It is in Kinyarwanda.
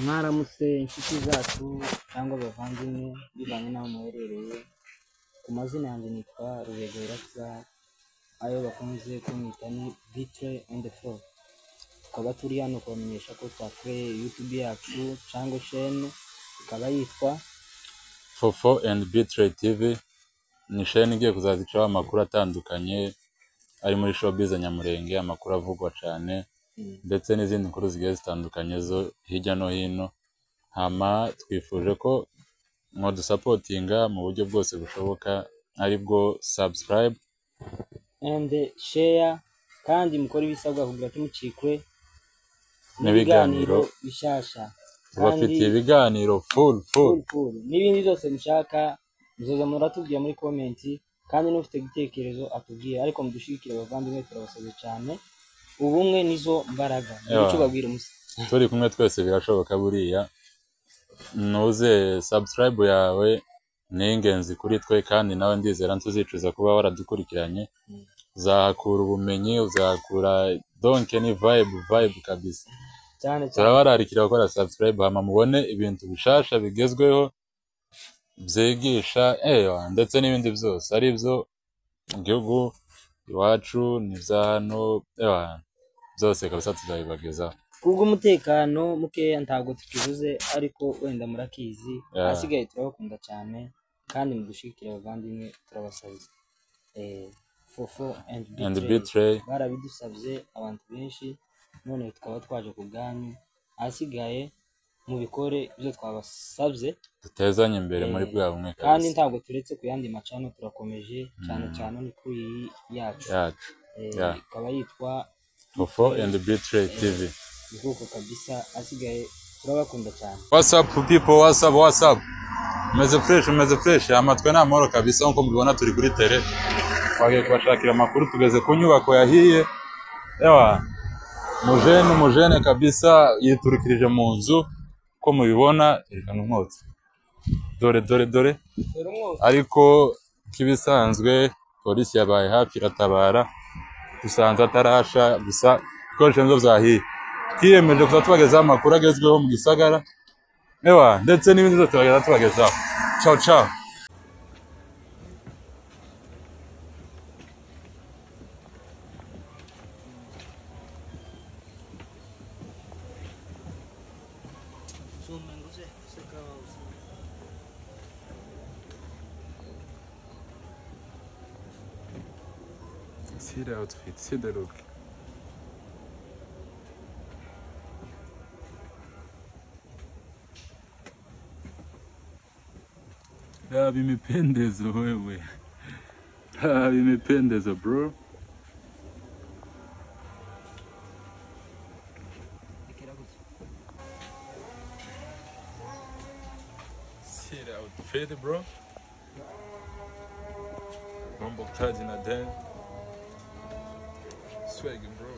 Mwaramutse inshuti zacu cyangwa abavandimwe bivanye n'aho muherereye, ku mazina yanjye nitwa Rubego Irakiza, ayo bakunze kunyita ni Bitre on the floor. Tukaba turi hano kubamenyesha ko twakoreye YouTube yacu cyangwa chaîne, ikaba yitwa Fofo and Bitre TV. Ni chaîne igiye kuzaza icaho amakuru atandukanye ari muri showbiz ya Nyamurenge, amakuru avugwa cyane ndetse n'izindi nkuru zigiye zitandukanye zo hirya no hino. Hama twifuje ko mwadusapotinga mu buryo bwose bushoboka, aribwo subscribe and share, kandi mukore ibisabwa kugira ntimucikwe n'ibiganiro bishasha. Tubafitiye ibiganiro full full full full n'ibindi byose mushaka muzoza muratubwira muri comment, kandi n'ufite igitekerezo atubwire, ariko mudushigikire abavandimwe, turabasabye cyane. Ubumwe nizo mbaraga. Yeah. Icyo babwira umusa Turi kumwe twese birashoboka. Buriya nuze subscribe yawe ni ingenzi kuri twe, kandi nawe ndizera ntuzicuza kuba waradukurikiranye. Uzahakura ubumenyi, uzahakura donc ni vibe vibe kabisa. Cyane cyane. Turabararikira gukora subscribe hama mubone ibintu bishasha bigezweho byigisha ewa ndetse n'ibindi byose ari byo mu gihugu iwacu n'ibya hano, ewa byose kabisa tuzabibagezaho. Kubw'umutekano mukeya ntabwo tukivuze, ariko wenda murakizi. Yeah. Ahasigaye turabakunda cyane kandi mudushigikire abavandimwe, turabasabye. Fofo and and Bitre Bitre barabidusabye abantu benshi, none tukaba twaje ku bwanyu. Ahasigaye mubikore ibyo twabasabye, dutezanye imbere muri bwa bumwe kandi kabisa ntabwo turetse ku yandi macano, turakomeje cyane cyane ni kuri iyi yacu. Yacu. Yeah. Ikaba yitwa Fofo and Bitre TV. Ikuko kabisa. Asigaye turabakunda cyane. What's up people, what's up, what's up? Meze fresh, meze fresh. Amatwe ni amahoro kabisa, nkuko mubibona turi kuri tele. Twagiye kubashakira amakuru, tugeze ku nyubako yahiye. Ewa, mujene mujene kabisa yiturikirije mu nzu, ko mubibona erekana umwotsi. Dore dore dore. Ariko nk'ibisanzwe polisi yabaye hafi iratabara, dusanze atarasha, gusa ibikoresho nibyo byahiye. Twiyemeje kuza tubagezaho amakuru agezweho mu gisagara, ewa ndetse n'ibindi byose tubageza tubagezaho. Ciao ciao. See the outfit, see the look. Vimependeza wewe. Vimependeza bro. See the outfit bro. Rumble charging at them. Swag bro.